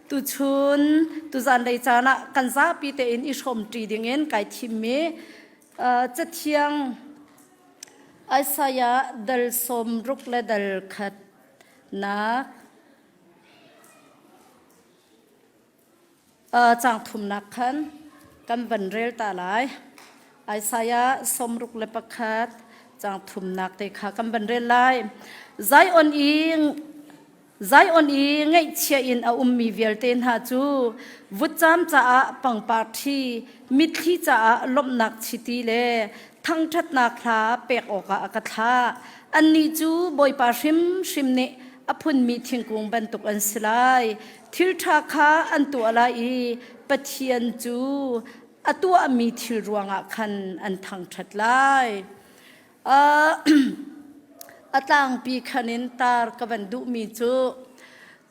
Tuchun tuzanlei caan ah kan zapi tein i hrawmṭi dingin kai thimmi cathiang Isaiah dal 60 le dal khatnak Caang thumnak khan kan van rel ta lai. Isaiah 61 caang thumnak te kha kan van rel lai. Zion i Zion i ngaihchia in a ummi vialte hna cu vutcam caah pangpar ṭhi, mitthli caah lawmhnak chiti le thangṭhatnak hla pek awkah a ka thlah. Annih cu Bawipa hrimhrim nih a phunmi thingkung bantuk an si lai. Thil ṭha kha an tuah lai i Pathian cu a tuahmi thil ruangah khan an thangṭhat lai. A tlangpi khan in tar ka van duhmi cu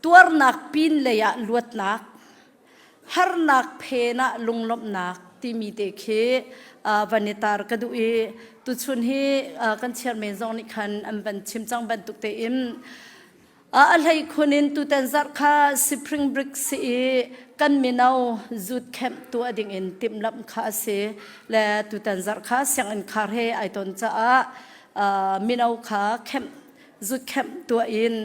tuarnak pin lei ah luatnak, harnak phen ah lunglawmhnak timi te khi van i tar ka duh i tuchun hi kan chairman zong nih khan an van chim cang bantuk tein A hleikhun in tutan zarh kha Spring Break si i kan mino zut camp tuah ding in timhlamh kha a si. Le tutan zarh kha sianginn khar he ai ton caah mino kha camp zut camp tuah in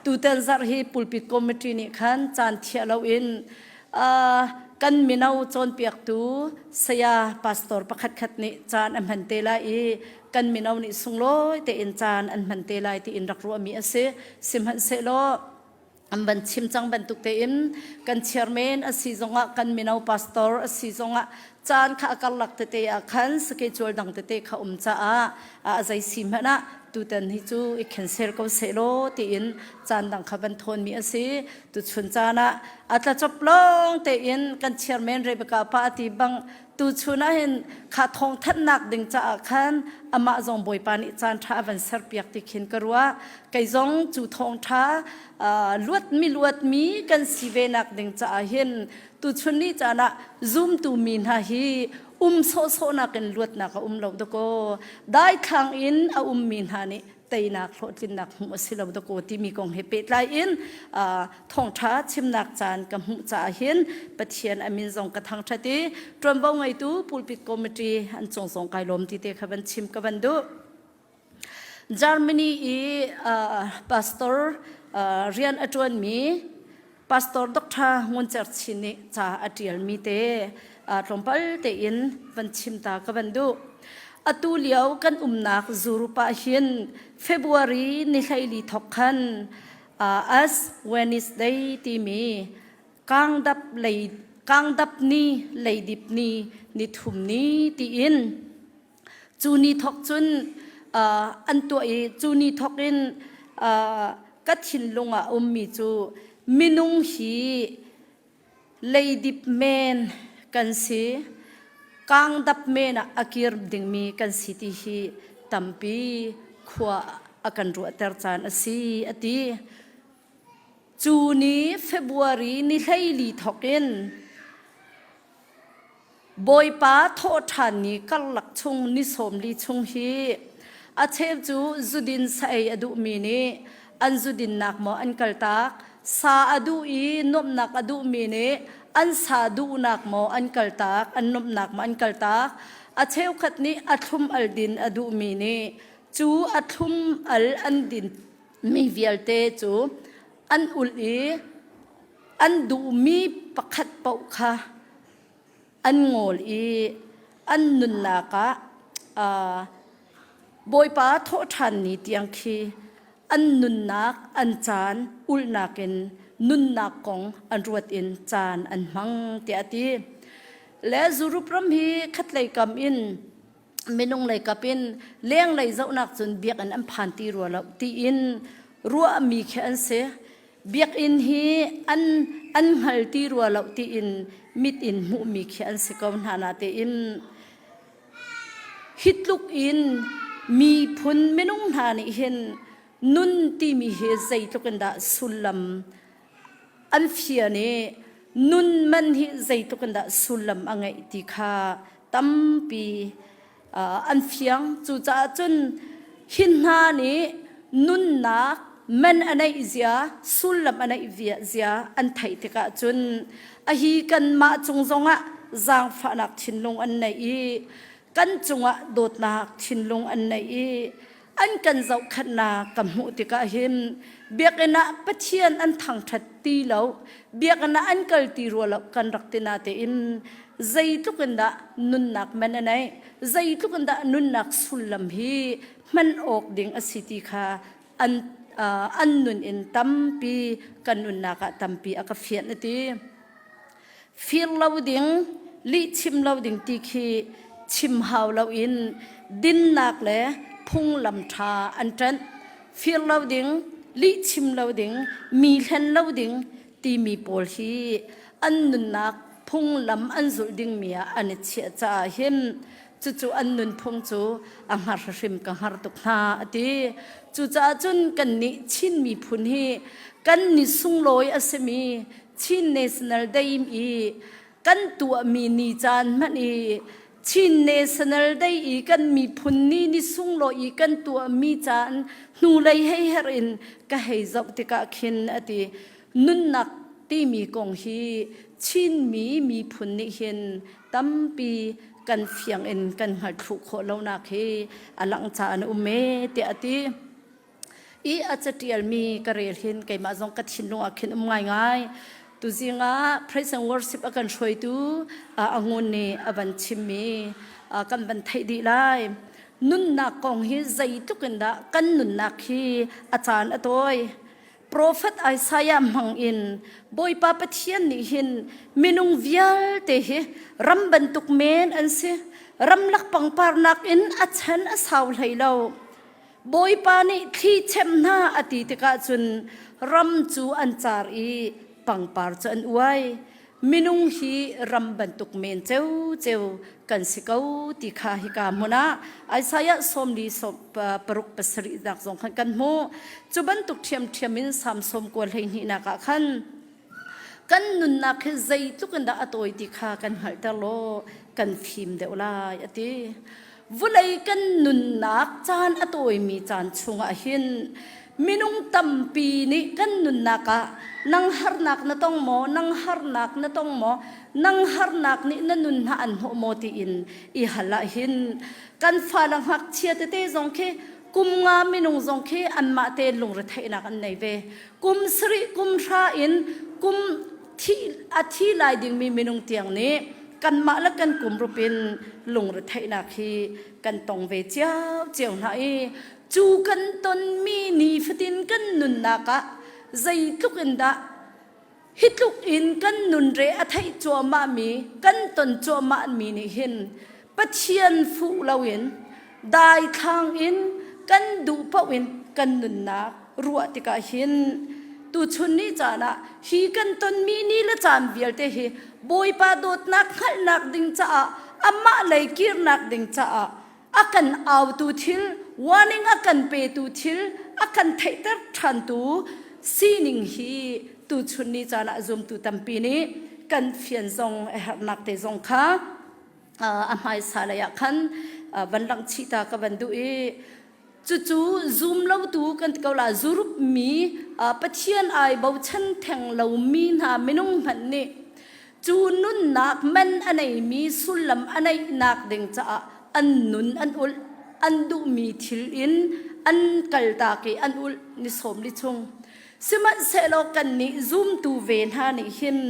tutan zarh hi pulpit committee nih khan caan thiah loin kan mino cawnpiaktu saya pastor pakhat khat nih caan a hman te lai i kan mino nih sunglawi tein caan an hman te lai tiin rak ruahmi a si. Sihmanhsehlaw an van chim cang bantuk tein kan chairman a si zongah kan mino pastor a si zongah caan kha a karlak tete ah khan schedule dang tete kha um caah a zei si hmanh ah tutan hi cu i cancel ko sehlaw tiin caan dang kha van thawnmi a si. Tuchun caan ah a tlacop lawng tein kan chairman Rebecca pa ti bang Tuchun ah hin kha thawngthanhnak ding caah khan amah zong Bawipa nih caan ṭha a van serpiak ti khin ka ruah. Kei zong cu thawngṭha luatmi luatmi kan si ve nak ding caah hin tuchun ni caan ah zumtu mi hna hi um sawhsawhnak in luatnak a um lo dakaw. Daithlang in a ummi hna nih teinak hlawhtlinnak hmuh a si lo dakaw timi kong he pehtlai in thawngṭha chimnak caan ka hmuh caah hin Pathian a min zong ka thangṭhat i ṭuanvo ngeitu pulpit committee an cung zong kai lawm ti te kha van chim ka van duh. Germany i pastor rian a ṭuanmi Pastor Dr. Ngun Cer Chin nih ca a ṭialmi te tlawmpal tein van chim ta ka van duh. Atu lio kan umnak Zurup ah hin February ni 14 thawk khan As Wednesday timi kangdap lei kangdap ni leidip ni nithum ni tiin Cu ni thawk cun an tuah i cu ni thawk in ka thinlung ah a ummi cu minung hi leidip men kan si, kangdap men ah a kir dingmi kan si ti hi tampi khua a kan ruahter caan a si a ti. Cu ni February ni 14 thawk in Bawipa thawhṭhan ni karlak chung ni 40 chung hi a cheu cu zudin sa ei a duhmi nih an zudinnak maw an kaltak, sa a duh i nuamhnak a duhmi nih an sa duhnak maw an kaltak, an nuamhnak maw an kaltak. A cheukhat nih a thlum al din a duhmi nih cu a thlum al an din mi vialte cu an ulh i an duhmi pakhat paoh kha an ngawl i an nunnak ah Bawipa thawhṭhan ni tiang khi an nunnak an caan ulhnak in nunnak kong an ruat in caan an hmang tiah a ti. Le Zurup ram hi khatlei kam in minung lei kap in lenglei zohnak cun biakinn an phan ti rua lo tiin ruahmi khi an si. Biakinn hi an an hngal ti rua lo tiin mit in hmuhmi khi an si ko hna na tein hi tluk in miphun minung hna nih hin nun timi hi zeitluk in dah sullam an fian i nun man hi zeitluk in dah sullam a ngeih ti kha tampi an fiang. Cucaah cun hi hna nih nunnak man a neih zia, sullam a neih zia an theih tikah cun a hi kanmah cung zongah zaangfahnak thinlung an nei i kan cungah dawtnak thinlung an nei i an kan zohkhenhnak ka hmuh tikah hin biakinn ah Pathian an thangṭhat ti lo, biakinn ah an kal ti rua lo kan rak ti natein zeitluk in dah nunnak man a neih, zeitluk in dah nunnak sullam hi hman awk ding a si ti kha an an nun in tampi kan nunnak ah tampi a ka fianh a ti. Fir lo ding, lih chim lo ding ti khi chim hau loin dinnak le phunglam ṭha an ṭanh. Fir lo ding, lih chim lo ding, mi hlen lo ding timi pawl hi an nunnak phunglam an zulh dingmi ah an i chiah caah hin cucu an nunphung cu a hngar hrim ka hngar tuk hna a ti. Cucaah cun kannih Chin miphun hi kan ni sunglawi a simi Chin National Day i kan tuahmi ni caan hmanh i Chin National Day i kan miphun ni ni sunglawi i kan tuahmi caan hnulei hei her in ka hei zoh tikah khin a ti. Nunnak timi kong hi Chinmi miphun nih hin tampi kan fiang in kan hngalh khawh lonak hi a langh caan a um ee tiah a ti. I a catialmi ka rel hin keimah zong ka thinlung ah khin um ngaingai. Tuzing ah praise and worship a kan hruaitu Angun nih a van chimmi kan van theih dih lai. Nunnak kong hi zeitluk in dah kan nunnak hi a caan a tawi. Profet Isaiah hmang in Bawipa Pathian nih hin minung vialte hi ram bantuk men an si. Ramlak pangpar nakin a chan a sau hlei lo. Bawipa nih thli chem hna a ti tikah cun ram cu an car i pangpar cu an uai. Minung hi ram bantuk men ceu kan si ko ti kha hika hmun ah Isaiah sawmli paruk pasarih nak zong khan kan hmuh. Cu bantuk ṭhiamṭhiam in Salm sawmkua hleihnihnak ah khan kan nunnak hi zeitluk in dah a tawi ti kha kan hngalhter law kan fim deuh lai a ti. Vawlei kan nunnak caan a tawimi caan chungah hin minung tampi nih kan nunnak ah nang harnak na tong maw, nang harnak na tong maw, nang harnak nih na nun hna an hnawh maw tiin i hal ah hin kan fale ngakchia tete zong khi kum nga minung zong khi anmah te lungretheihnak an nei ve. Kum sarih kum hra in kum thi a thi lai dingmi minung tiang nih kanmah le kan kum rup in lungretheihnak hi kan tong ve cio cio hna i cu kan tonmi nifatin kan nunnak ah zeitluk in dah hi tluk in kan nun re a theih cuahmah mi kan ton cuahmah mi nih hin Pathian fuh loin daithlang in kan duh paoh in kan nunnak ruah tikah hin tuchun ni caan ah hi kan tonmi ni le caan vialte hi Bawipa dawtnak hngalhnak ding caah amah lei kirnak ding caah a kan autu thil warning a kan petu thil a kan theihter ṭhantu sining hi tuchun ni caan ah zumtu tampi nih kan fian zong a herhnak te zong kha a hmaisa lei ah khan van langh chih ta ka van duh i cucu zum lotu kan ti ko la zurup mi Pathian ai bochan theng lomi hna minung hmanh nih cu nunnak man a neimi sullam a neihnak ding caah an nun an ulh an duhmi thil in an kaltak i an ulh ni sawm li chung sihmanhsehlaw kannih zumtu ve hna nih hin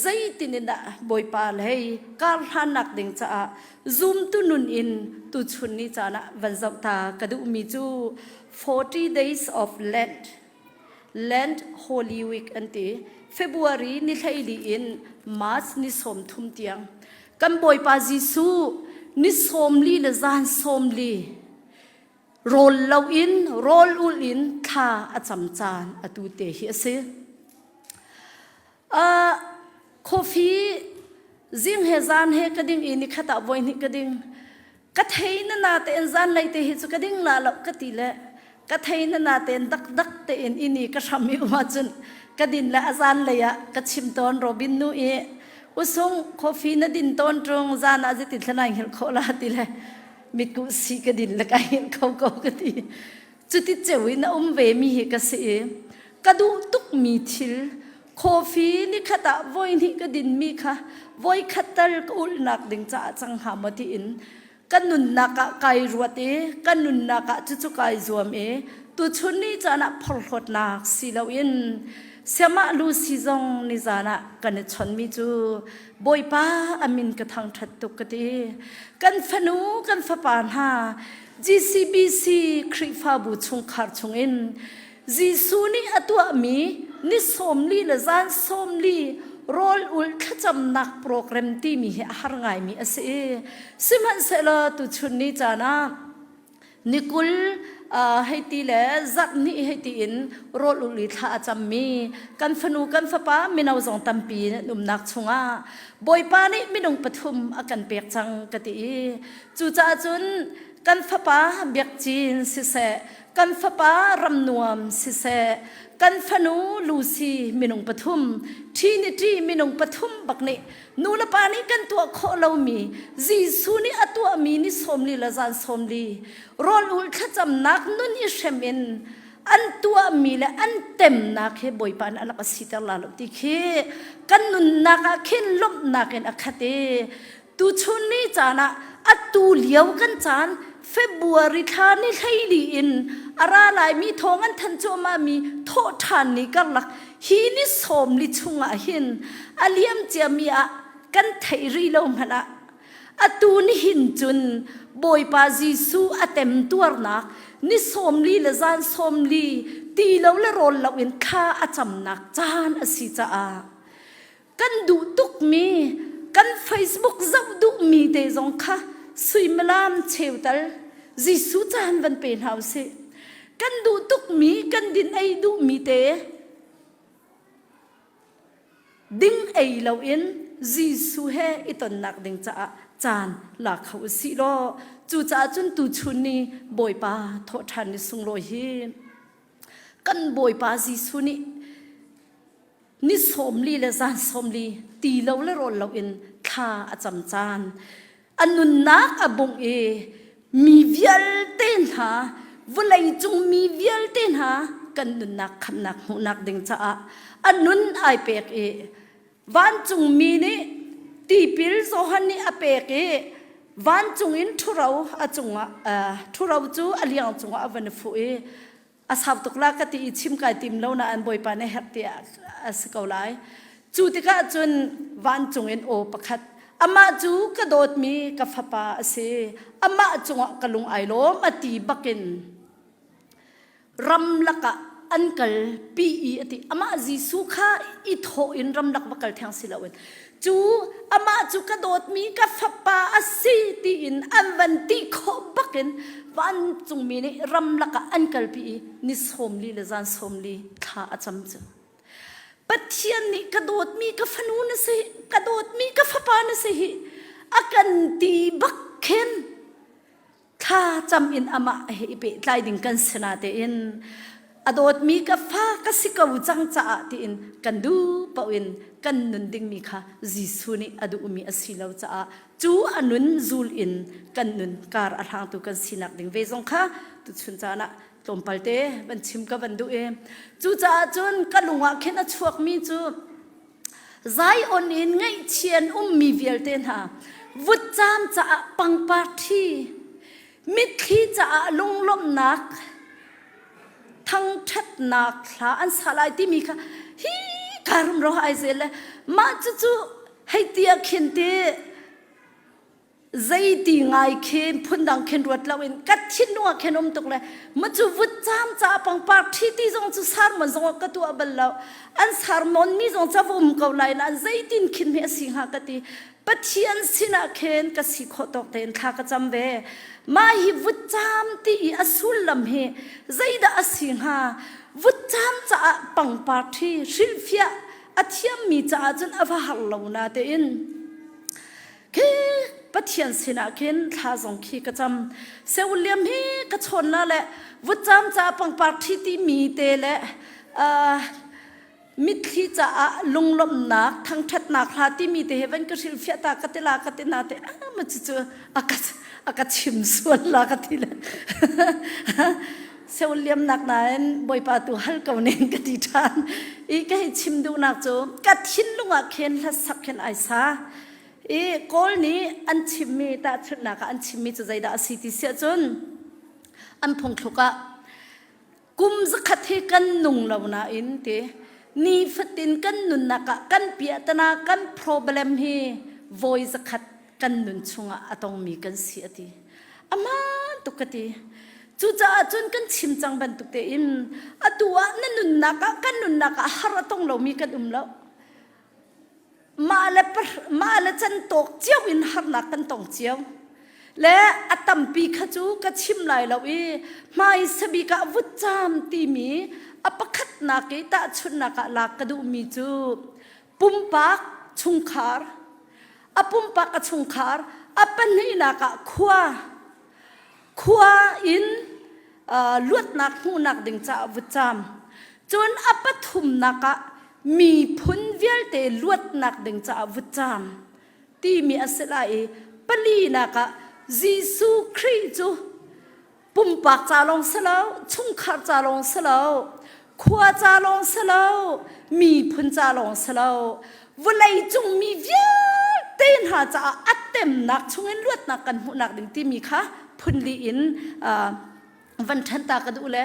zeitin in dah Bawipa lei kar hlannak ding caah zumtu nun in tuchun ni caan ah van zoh ta ka duhmi cu 40 days of Lent Lent Holy Week an ti February ni hleili in March ni 30 tiang kan Bawipa Jesuh ni sawmli le zan sawmli rawl loin rawl ulh in thla a cam caan atu te hi a si. Uh, coffee zing he zan he ka ding i nikhat ah voi hnih ka ding. Ka thei na na tein zan lei te hi cu ka ding la lo ka ti le ka thei na na tein dak dak tein ini ka hram i uma cun ka din le a zan lei ah ka chim tawn Robin nu i usung coffee na din tawn ṭung zan ah zeitin thlanai hngilh khawh la ti le mitkuh si ka din le ka hngilh kho ko ka ti. Cuti ceu in a um ve mi hi ka si i ka duh tukmi thil coffee nikhat ah voihnih ka dinmi kha voikhat tal ka ulhnak ding caah cang hnga maw tiin ka nunnak ah kai ruat i ka nunnak ah cucu kai zuam i tuchun ni caan ah phorhlawtnak si loin Siamah Lucy zong nizan ah kan i chonmi cu Bawipa a min ka thangṭhat tuk ka ti. Kan fanu kan fapa hna GCBC Khrihfabu chungkhar chungin Jesuh nih a tuahmi ni 40 le zan 40 rawl ul thlacamnak program timi hi a har ngaimi a si i sihmanhsehlaw tuchun ni caan ah ni 20 hei ti le zarh hnih hei ti in rawl ul i thla a cammi kan fanu kan fapa mino zong tampi an umnak chungah Bawipa nih minung pathum a kan pek cang ka ti i cucaah cun kan fapa Biakcin siseh kan fapa Ramnuam siseh kan fanu Lucy minung pathum Trinity minung pathum bak nih nu le pa nih kan tuah khawh lomi Jesuh nih a tuahmi ni 40 le zan 40 rawl ul thlacamnak nun i hrem in an tuahmi le an temnak hi Bawipa nih a rak siter la lo ti khi kan nunnak ah khin lawmhnak in a khat i Tuchun ni caan ah atu lio kan caan February thla ni 14 in a ra laimi thawng an thanh cuahmahmi thawh ṭhan ni karlak hi ni 40 chungah hin a liam ciami ah kan theih rih lo hmanh ah atu nihin cun Bawipa Jesuh a temtuarnak ni 40 le zan 40 ti lo le rawl lo in thla a camnak caan a si caah kan duh tukmi kan Facebook zoh duhmi te zong kha suimilam cheu tal Jesuh caan van pe hna usih. Kan duh tukmi kan din ei duhmi te ding ei loin Jesuh he i tonnak ding caah caan la kho usih law cucaah cun tuchun ni Bawipa thawhṭhan ni sunglawi hi kan Bawipa Jesuh nih ni 40 le zan 40 ti lo le rawl lo in thla a cam caan a nunnak a bungh i mi vialte hna vawlei cung mi vialte hna kan nunnak khamhnak hmuhnak ding caah a nun ai pek i vancung mi nih tipil Johan nih a pek i vancung in ṭhuro a cungah ṭhuro cu a liang cungah a van fuh i a sau tuk la ka ti i chim kai tim lo na an bawipa nih herh ti a si ko lai cu tikah cun vancung in aw pakhat amah cu ka dawtmi ka fapa a si amah cungah ka lung ai lawm a ti bakin ramlak ah an kal pi i a ti amah Jesuh kha i thawh in ramlak va kal theng si loin cu amah cu ka dawtmi ka fapa a si tiin an van ti khawh bakin vancungmi nih ramlak ah an kalpi i ni 40 le zan 40 thla a cam cu Pathian nih ka dawtmi ka fanu na si ka dawtmi ka fapa na si hi a kan ti bak khin Thla cam in amah he i pehtlai ding kan si natein a dawtmi ka fa ka si ko cang caah tiin kan duh paoh in kan nun dingmi kha Jesuh nih a duhmi a si lo caah cu a nun zul in kan nun kar a hlangtu kan sinak ding ve zong kha tuchun caan ah tlawmpal te van chim ka van duh i cucaah cun ka lung ah khin a chuakmi cu Zion in ngaihchia an ummi vialte hna vutcam caah pangpar ṭhi, mitthli caah lunglawmhnak, thangṭhatnak hla an sa lai timi kha hi ka rumro ai zel le mah cucu hei ti ah khin ti Zeiti ngai khin phundang khin ruat loin ka thinlung ah khin um tuk le ma cu vutcam ca pangpar ṭhi ti zong cu sarmon zong ah ka tuah bal lo an sarmon mi zong ca va um ko lai nain zeitin khin hme a si hnga ka ti Pathian sinah khin ka si khawh tawk tein thla ka cam ve mah hi vutcam ti i a sullam hi zeidah a si hnga vutcam caah pangpar ṭhi hrilhfiah a thiammi caah cun a va har lo na tein Khi Pathian sinah khin thla zong khi ka cam. Se William hi ka chawn la le vutcam ca pangpar ṭhi ti mi te le uh, mitthli caah lunglawmhnak thangṭhatnak hla timi te he van ka hrilhfiah ta ka ti la ka ti na te ah ma cu cu a ka a ka chim sual la ka ti le. Seoul liamnak nain Bawipa tu hal ko ning ka ti ṭhan. I ka hei chim duhnak cu ka thinlung ah khin hlasak khin ai sa. I Kawl nih an chimmi tahchunhnak ah an chimmi cu zeidah a si ti siah cun an phungthluk ah kum zakhat hi kan nung lo nain ti nifatin kan nunnak ah kan piahtana kan problem hi voi zakhat kan nun chungah a tongmi kan si a ti. Aman tuk ka ti. Cucaah cun kan chim cang bantuk tein atu ah na nunnak ah kan nunnak ah har a tong lomi kan um lo. Mah le mah le can tawk cio in harnak kan tong cio. Le a tampi kha cu ka chim lai lo i hmai sabik ah vutcam timi a pakhatnak i tahchunhnak ah lak ka duhmi cu pumpak chungkhar a pumpak a chungkhar a pahnihnak ah khua khua in luatnak hmuhnak ding caah vutcam cun a pathumnak ah miphun vialte luatnak ding caah vutcam timi a si lai i palinak ah Jesuh Khrih cu pumpak ca lawng si lo chungkhar ca lawng si lo khua ca lawng si lo miphun ca lawng si lo vawlei cung mi vialte hna caah a temnak chungin luatnak kan hmuhnak ding timi kha phunli in van ṭhen ta ka duh le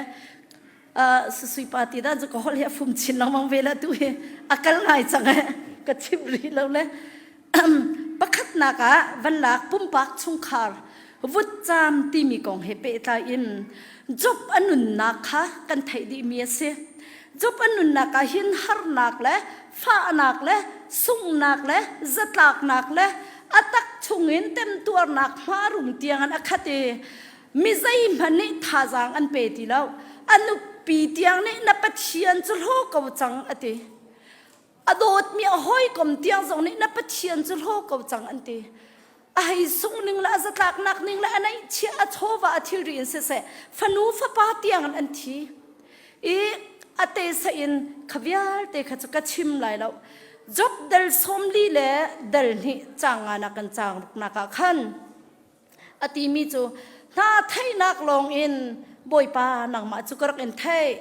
sui pa ti dan cu ka holh hi a fum chin lengmang ve la tu hi a kal ngai cang e ka chim rih lo le Pakhatnak ah van lak pumpak chungkhar vutcam timi kong he pehtlai in Job a nunnak kha kan theih dihmi a si. Job a nunnak ah hin harnak le fahnak le sunghnak le zatlaknak le a tak chungin temtuarnak hmarum tiang in a khat i mi zeihmanh nih thazaang an pe ti lo. A nupi tiang nih na Pathian cu hlaw ko cang a ti. A dawtmi a hawikom tiang zong nih na Pathian cu hlaw ko cang an ti. A hei sungh ning le a zatlaknak ning le a neihchiah a chawva a thilri in siseh fanu fapa tiang in an thi. I a te in kha vialte kha cu ka chim lai lo. Job dal 40 le dal hnih cang nga nak kan cang ruknak ah khan A timi cu hna theihnak lawngin Bawipa nangmah cu ka rak in theih.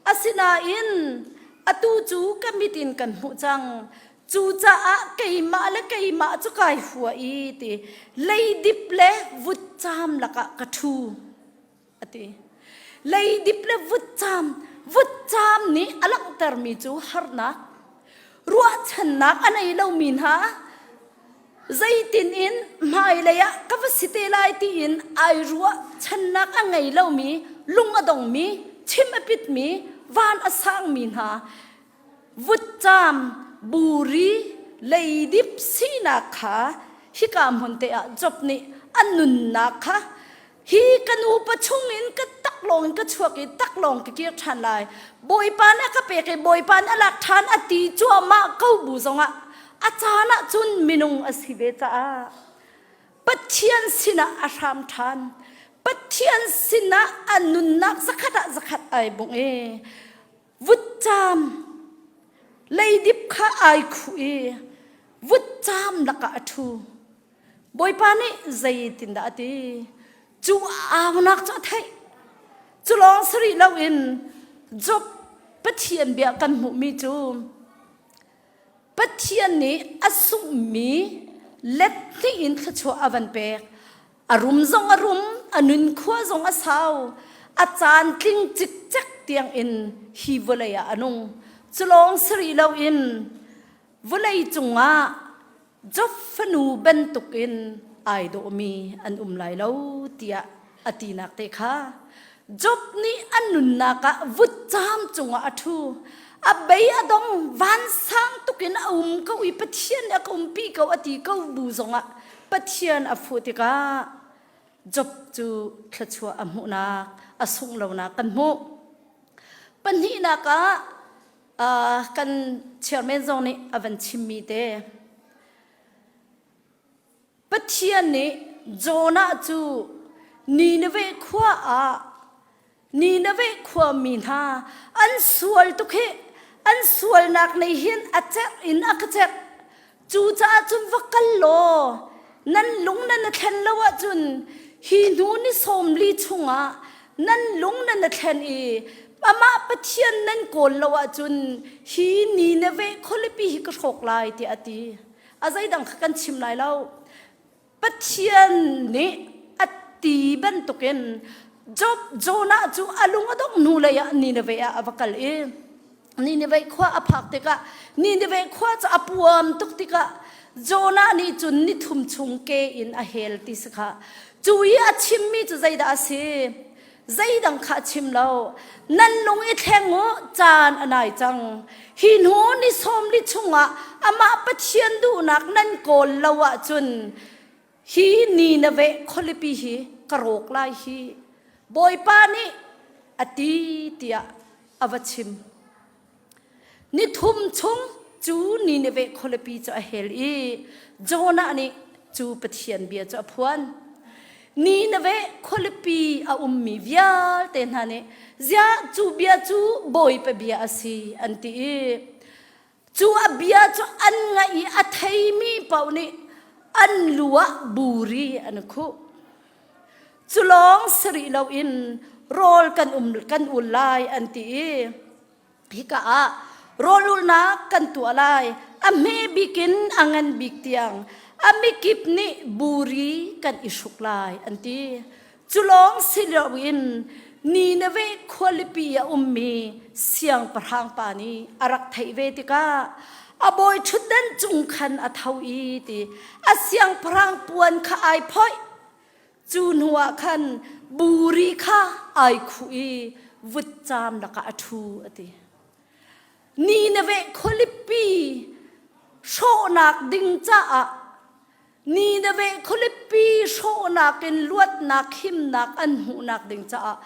Asinain atu cu ka mit in kan hmuh cang. Cucaah keimah le keimah cu kai hua i ti leidip le vutcam lakah ka ṭhu a ti. Leidip le vutcam, vutcam nih a langhtermi cu harnak, ruahchannak a nei lomi hna zeitin in hmailei ah ka va si te lai tiin ai ruahchannak a ngei lomi, lung a dongmi, chim a pitmi, van a sangmi hna vutcam buri leidip sinak kha hika hmun te ah Job nih a nunnak kha hi ka nupa chungin ka taklawng in ka chuak i taklawng ka kir ṭhan lai bawipa nih a ka pek i bawipa nih a lak ṭhan a ti cuahmah ko bu zongah a caan ah cun minung a si ve caah Pathian sinah a hram ṭhan Pathian sinah a nunnak zakhat ah zakhat ai bungh i vutcam leidip kha ai khuh i vutcam lakah a ṭhu Bawipa nih zeitindah a ti? Cu aunak cu a theih. Cu lawng si rih loin Job Pathian bia kan hmuhmi cu Pathian nih a sunghmi let hnih in thluachuah a van pek. A rum zong a rum, a nunkhua zong a sau, a caan tling cikcek tiang in hi vawlei ah a nung. Cu lawng si rih loin vawlei cungah Job fanu bantukin ai dawhmi an um lai lo tiah a tinak te kha Job nih a nunnak ah vutcam cungah a ṭhu. A bei a dong vansang tukin a um ko i Pathian nih a ka umpi ko a ti ko bu zongah Pathian a fuh tikah Job cu thluachuah a hmuhnak a sungh lonak kan hmuh. Pahnihnak ah Uh, kan chairman zong nih a van chimmi te Pathian nih Jonah cu Nineveh khua ah Nineveh khua mi hna an sual tuk hi an sualnak nih hin a cerh in a ka cerh Cucaah cun va kal law nan lung nan i thlen lo ahcun hi hnu ni 40 chungah Nan lung nan a thlen i amah Pathian nan kawl lo ahcun hi Nineveh khualipi hi ka hrawk lai tiah a ti. A zeidang kha kan chim lai lo. Pathian nih a ti bantukin Job Jonah cu a lung a dongh hnu lei ah Nineveh ah a va kal i Nineveh khua a phak tikah Nineveh khua cu a puam tuk tikah Jonah nih cun nithum chung ke in a hel ti si kha. Cu i a chimmi cu zeidah a si? Zeidang kha a chim lo. Nan lung i thleng u, caan a nai cang. Hi hnu ni 40 chungah amah Pathian duhnak nan kawl lo ahcun hi Nineveh khualipi hi ka rawk lai hi. Bawipa nih a ti tiah a va chim. Nithum chung cu Nineveh khualipi cu a hel i Jonah nih cu Pathian bia cu a phuan. Nineveh khualipi a ummi vialte hna nih ziah cu bia cu Bawipa bia a si an ti i cu a bia cu an ngaih i a theimi paoh nih an lu ah buri an khuh. Cu lawng si rih loin rawl kan um kan ul lai an ti i hika ah rawlulnak kan tuah lai a hme bik in a ngan bik tiang a mikip nih buri kan i hruk lai an ti cu lawng si loin Nineveh khualipi a ummi siangpahrang pa nih a rak theih ve tikah a bawi ṭhutdan cung khan a tho i ti a siangpahrang puan kha ai phoih Cu hnuah khan buri kha ai khuh i vutcam lakah a ṭhu a ti. Nineveh khualipi hrawhnak ding caah Nineveh khualipi hrawhnak in luatnak himnak an hmuhnak ding caah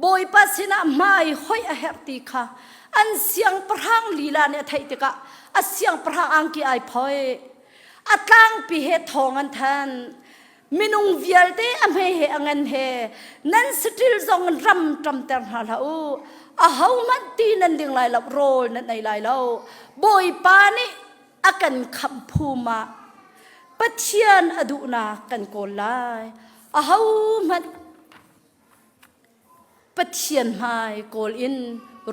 Bawipa sinah hmai hoih a herh ti kha an siangpahrang lila nih a theih tikah a siangpahrang angki ai phoih. A tlangpi he thawng an thanh. Minung vialte a hme he a ngan he nan saṭil zong ram ṭamter hna hlah u. Ahohmanh ti nan ding lai lo, rawl nan ei lai lo. Bawipa nih a kan khamh phum ah Pathian a duhnak kan kawl lai. Ahohmanh Pathian hmai kawl in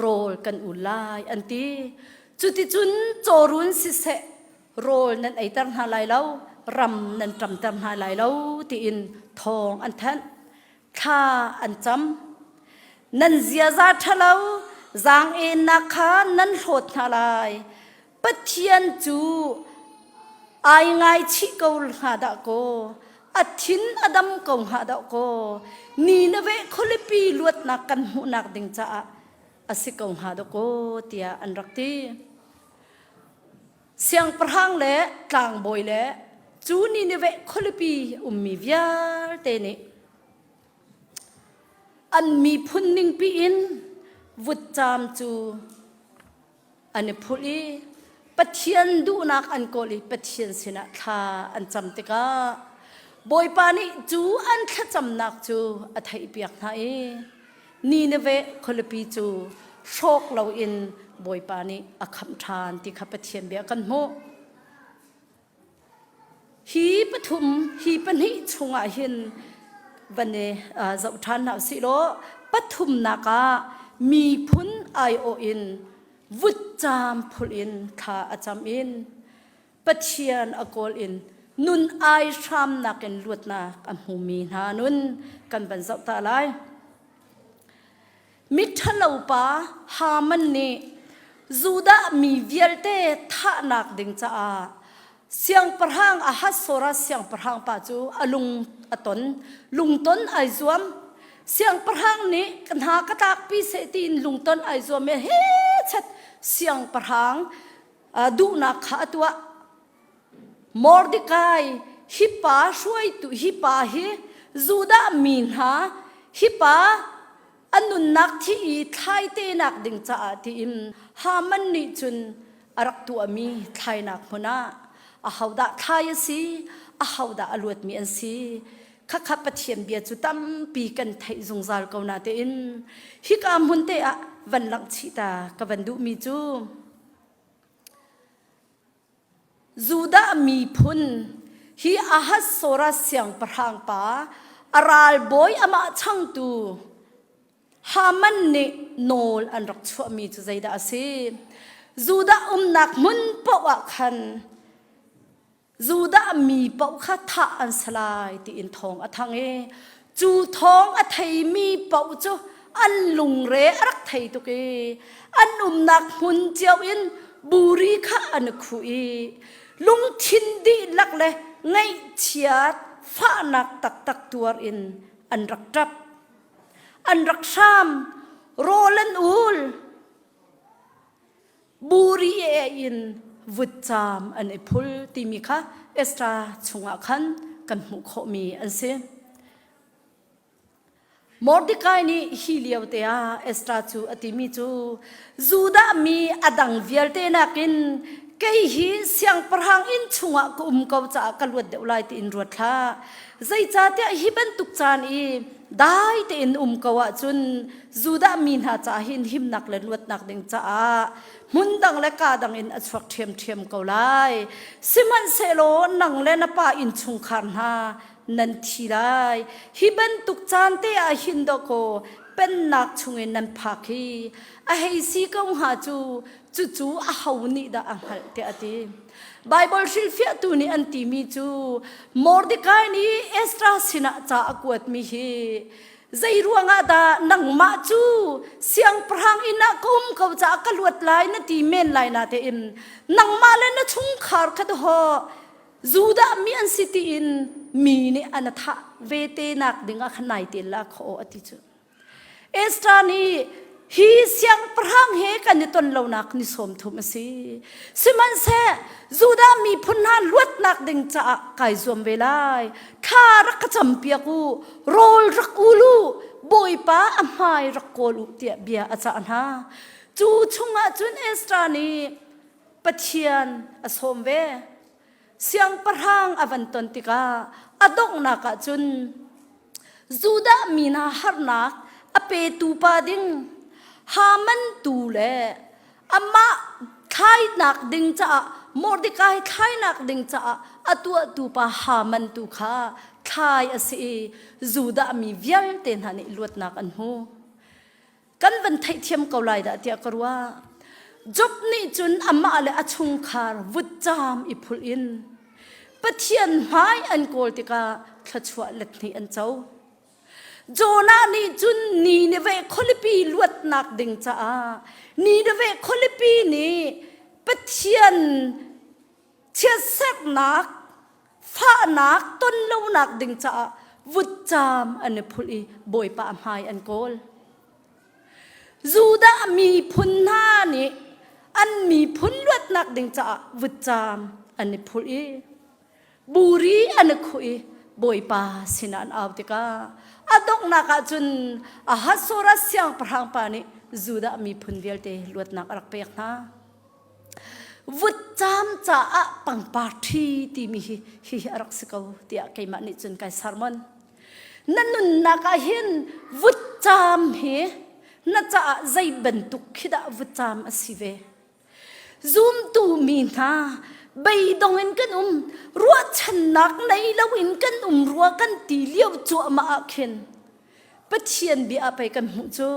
rawl kan ul lai an ti. Cuticun cawrun siseh rawl nan eiter hna lai lo, ram nan ṭamter hna lai lo tiin thawng an thanh. Thla an cam. Nan ziaza ṭhalo zaang-ennak kha nan hlawt hna lai. Pathian cu ai ngaichih ko hnga dah kaw, a thin a dam ko hnga dah kaw, Nineveh khualipi luatnak kan hmuhnak ding caah a si ko hnga dah kaw tiah an rak ti. Siangpahrang le tlangbawi le cu Nineveh khualipi ummi vialte nih an miphun ningpi in vutcam cu an i phulh i Pathian duhnak an kawl i Pathian sinah thla an cam tikah Bawipa nih cu an thlacamnak cu a theihpiak hna i Nineveh khualipi cu hrawk loin Bawipa nih a khamh ṭhan ti kha Pathian bia kan hmuh. Hi pathum, hi pahnih chungah hin van i zoh ṭhan hna usih law pathumnak ah miphun aiawh in vutcam phulh in thla a cam in Pathian a kawl in nun ai hramnak in luatnak a hmumi hna nun kan van zoh ta lai. Miṭhalo pa Haman nih Judah mi vialte thahnak ding caah siangpahrang Ahasuerus siangpahrang pa cu a lung a ton. Lungton ai zuam. Siangpahrang nih ka hna ka tlakpi seh tiin lungton ai zuam i he chet siangpahrang duhnak kha a tuah. Mordekai hi pa hruaitu hi pa hi Judah mi hna hi pa a nunnak thi i thlaite nak ding caah tiin Haman nih cun a rak tuahmi thlainak hmun ah ahodah thlai a si ahodah a luatmi an si khakha Pathian bia cu tampi kan theih zungzal ko na tein hika hmun te ah van langh chih ta ka van duhmi cu Judah miphun hi Ahasuerus siangpahrang pa a ralbawi amah changtu. Haman nih nawl an rak chuahmi cu zeidah a si? Judah umnak hmun paoh ah khan Judah mi paoh kha thah an si lai tiin thawng a thang i cu thawng a theimi paoh cu an lungre a rak thei tuk i an umnak hmun cio in buri kha an i khuh i lungthin dihlak le ngaihchiat fahnak taktak tuar in an rak ṭap. An rak hram, rawl an ul, buri e in vutcaam an i phul timi kha Esther chungah khan kan hmuh khawhmi an si. Mordekai nih hi lio te ah Esther cu a timi cu Judah mi a dang vialte nakin kei hi siangpahrang inn chungah ka um ko caah ka luat deuh lai tiin ruat hlah. Zeicahtiah hi bantuk caan i dai tein um ko ahcun Judah mi hna caah hin himnak le luatnak ding caah hmun dang le ka dang in a chuak ṭhiamṭhiam ko lai. Sihmanhsehlaw nang le na pa innchungkhar hna nan thi lai. Hi bantuk caan te ah hin dawkaw pennak chungin nan phak hi a hei si ko hnga cu cucu aho nih dah a hngalh tiah a ti. Baibal hrilhfiahtu nih an timi cu Mordekai nih Ezra sinah ca a kuatmi hi zei ruangah dah nangmah cu siangpahrang inn ah ka um ko caah ka luat lai na ti men lai na tein nangmah le na chungkhar kha dawh Judah mi an si tiin mi nih an thah ve te nak ding ah khan nai te la kho a ti cu Esther nih hi siangpahrang he kan i ton lonak ni sawm thum a si. Sihmanhseh Judah miphun hna luatnak ding caah kai zuam ve lai. Thla rak ka campiak u, rawl rak ul u, Bawipa a hmai rak kawl u tiah bia a cah hna. Cu chungah cun Esther nih Pathian a sawm ve. Siangpahrang a van ton tikah a donghnak ah cun Judah mi hna harnak a petu pa ding Haman tu le amah thlainak ding caah Mordekai thlainak ding caah a tuahtu pa Haman tu kha thlai a si i Judah mi vialte hna nih luatnak an hmu. Kan van theihthiam ko lai dah tiah ka ruah. Job nih cun amah le a chungkhar vutcaam i phulh in Pathian hmai an kawl tikah thluachuah let hnih an co. Jonah nih cun Nineveh khualipi luatnak ding caah Nineveh khualipi nih Pathian chiatserhnak fahnak ton lonak ding caah vutcaam an i phulh i Bawipa hmai an kawl. Judah miphun hna nih an miphun luatnak ding caah vutcaam an i phulh i buri an i khuh i Bawipa sinah an au tikah a donghnak ah cun Ahasuerus siangpahrang pa nih Judah miphun vialte luatnak a rak pek hna. Vutcaam caah pangpar ṭhi timi hi hihi a rak si ko tiah keimah nih cun kai sermon. Na nunnak ah hin vutcaam hi na caah zei bantuk khi dah vutcaam a si ve? Zumtu mi hna beidong in kan um, ruahchannak nei loin kan um rua kan ti lio cuahmah ah khin Pathian bia ah pei kan hmuh cu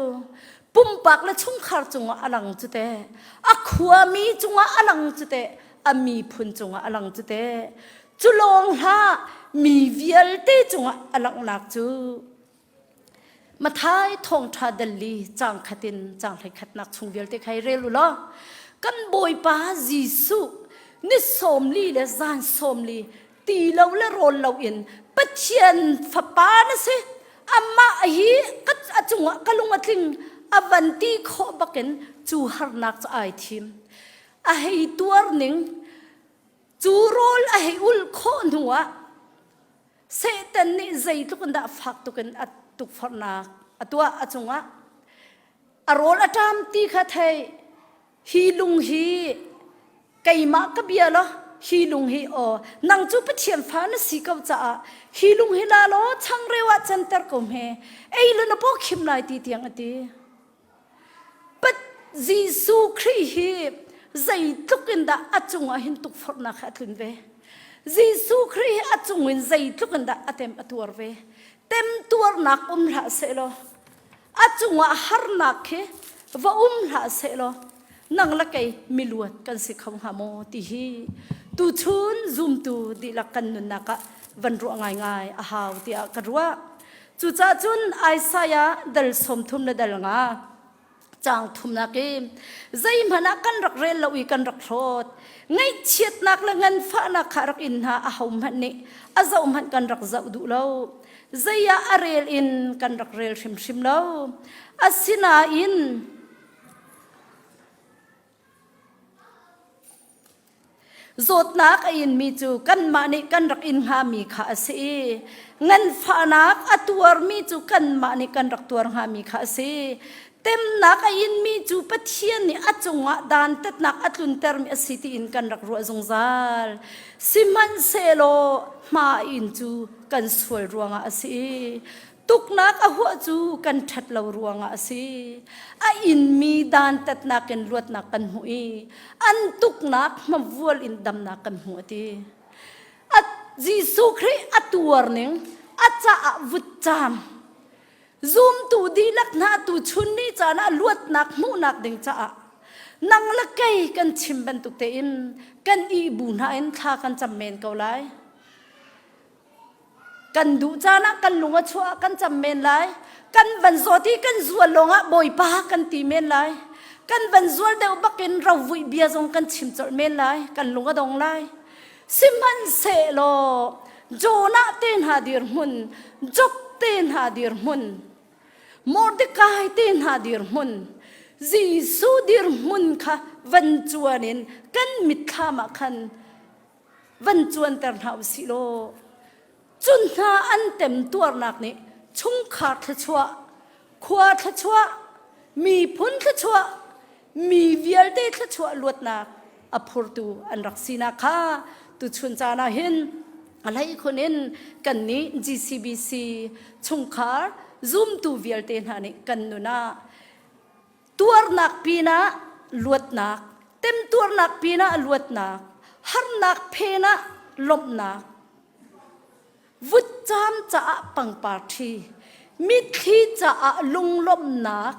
pumpak le chungkhar cungah a lang cu teh a khuami cungah a lang cu teh a miphun cungah a lang cu teh cu lawng hlah mi vialte cungah a langhnak cu Mathai thawngṭha dalli cang khat in cang hlei khatnak chung vialte kha i rel u law kan Bawipa Jesuh ni 40 le zan 40 ti lo le rawl lo in Pathian fapa na si amah hi a cungah ka lung a tling a van ti khawh bakin cu harnak cu ai thim a hei tuar ning cu rawl a hei ul khawh hnu ah Satan nih zeitluk in dah fak tuk in a tukforhnak a tuah a cungah a rawl a ṭam ti kha thei hi lung hi keimah ka bia law hi lung hi aw nang cu Pathian fa na si ko caah hi lung hi la law changreu ah canter ko hme ei lu na paw khim lai ti tiang a ti Pat Jesuh Khrih hi zeitluk in dah a cungah hin tukforhnak kha a tlun ve Jesuh Khrih hi a cung in zeitluk in dah a tem a tuar ve tem tuarnak um hlah sehlaw. A cungah harnak khi va um hlah sehlaw nang le kei miluat kan si kho hnga maw ti hi tuchun zumtu dihlak kan nunnak ah van ruah ngaingai a hau tiah ka ruah. Cucaah cun Isaiah dal 30 le dal nga caang thumnak i zeihmanh ah kan rak rel lo i kan rak hlawt ngaihchiatnak le nganfahnak kha rak in hna ahohmanh nih a zoh hmanh kan rak zoh duh lo zei ah a rel in kan rak rel hrimhrim lo asinain Zawtnak a inmi cu kanmah nih kan rak in hngami kha a si i nganfahnak a tuarmi cu kanmah nih kan rak tuar hngami kha a si. Temnak a inmi cu Pathian nih a cungah dantatnak a tluntermi a si tiin kan rak ruah zungzal. Sihmanhsehlaw hma in cu kan sual ruangah a si i Tuknak a huah cu kan ṭhat lo ruangah a si. A inmi dantatnak in luatnak kan hmuh i an tuknak hmavual in damnak kan hmuh a ti. A Jesuh Khrih a tuar ning a caah vutcaam zumtu dihlak hna tu chun ni caan ah luatnak hmuhnak ding caah nang le kei kan chim bantuk tein kan ihbu hna in thla kan cam men ko lai. Kan duh caan ah kan lung a chuah kan cam men lai. Kan van zawt i kan zual lawngah Bawipa kan ti men lai. Kan van zual deuh bakin rovuih bia zong kan chim colh men lai. Kan lung a dong lai. Sihmanhsehlaw Jonah te hna dirhmun, Job te hna dirhmun, Mordecai te hna dirhmun, Jesuh dirhmun kha van cuan in kan mitthlam ah khan van cuanter hna u sih law cu hna an temtuarnak nih chungkhar thluachuah khua thluachuah miphun thluachuah mi vialte thluachuah luatnak a phurtu an rak sinak kha tuchun caan ah hin a hleikhun in kannih GCBC chungkhar zumtu vialte hna nih kan nun ah Tuarnak pinah luatnak, temtuarnak pinah luatnak, harnak phen ah lawmhnak, vutcaam caah pangpar ṭhi, mitthli caah lunglawmhnak,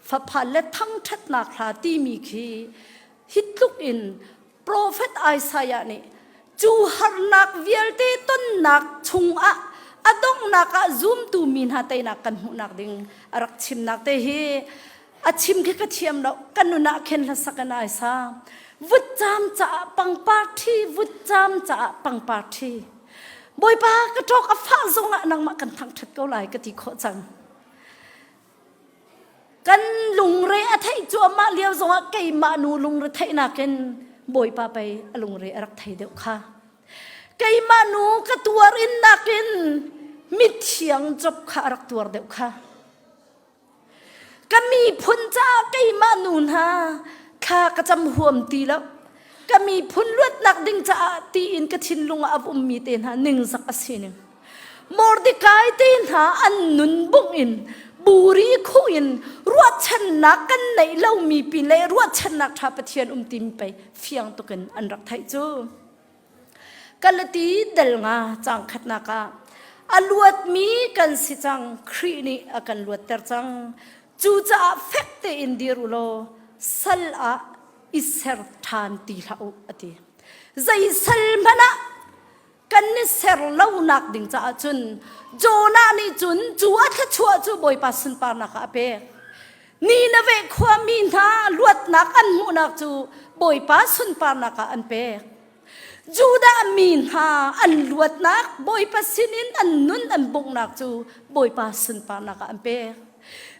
fapha le thangṭhatnak hla timi khi hi tluk in Profet Isaiah nih cu harnak vialte tonnak chungah a donghnak ah zumtu mi hna teinak kan hmuhnak ding a rak chimnak te hi a chim khi ka thiam lo ka nun ah khen hlasak in ai sa vutcaam caah pangpar ṭhi vutcaam caah pangpar ṭhi Bawipa ka ṭawk a fah zongah nangmah kan thangṭhat ko lai ka ti khawh cang Kan lungre a theih cuahmah lio zongah keimah nu lungre theihnak in Bawipa pei a lungre a rak thei deuh kha. Keimah nu ka tuar in nakin mithiang Job kha a rak tuar deuh kha. Ka miphun caah keimah nu hna thla ka cam huam ti lo. Ka miphun luatnak ding caah tiin ka thinlung ah a ummi te hna ningzak a si ning. Mordekai te hna an nun bung in buri khuh in ruahchannak kan neih lomi pin le ruahchannak ṭha Pathian um timi pei fiang tukin an rak theih cu. Kalati dal nga cang khatnak ah a luatmi kan si cang Khrih nih a kan luatter cang cucaah fek tein dir u law sal ah i ser ṭhan ti hlah u a ti zei sal hmanh ah kan i ser lonak ding caah cun Jonah nih cun cu a thluachuah cu Bawipa sunparnak ah a pek. Nineveh khuami hna luatnak an hmuhnak cu Bawipa sunparnak ah an pek. Judah mi hna an luatnak Bawipa sinin an nun an bunghnak cu Bawipa sunparnak ah an pek.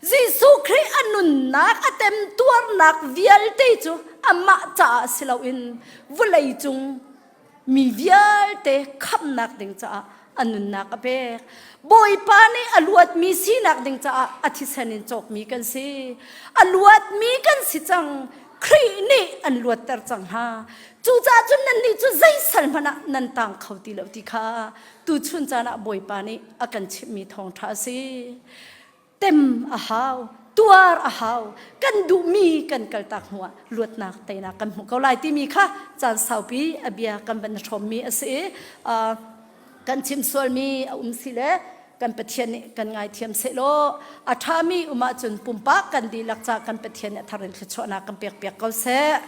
Jesuh Khrih a nunnak a temtuarnak vialte cu amah caah si loin vawlei cung mi vialte khamhnak ding caah a nunnak a pek. Bawipa nih a luatmi sinak ding caah a thisen in cawkmi kan si. A luatmi kan si cang. Khrih nih an luatter cang hna. Cucaah cun nannih cu zei sal hmanh ah nan tang kho ti lo ti kha tuchun caan ah Bawipa nih a kan chimhmi thawngṭha a si. Tem a hau, tuar a hau, kan duhmi kan kaltak hnuah luatnak teinak kan hmuh ko lai timi kha caan saupi a bia kan van hrawmmi a si i kan chim sualmi a um si le. Kan Pathian nih kan ngaithiam sehlaw a ṭhami um ahcun pumpak kan dihlak ca kan Pathian nih a thar in thluachuahnak kan pek piak ko seh.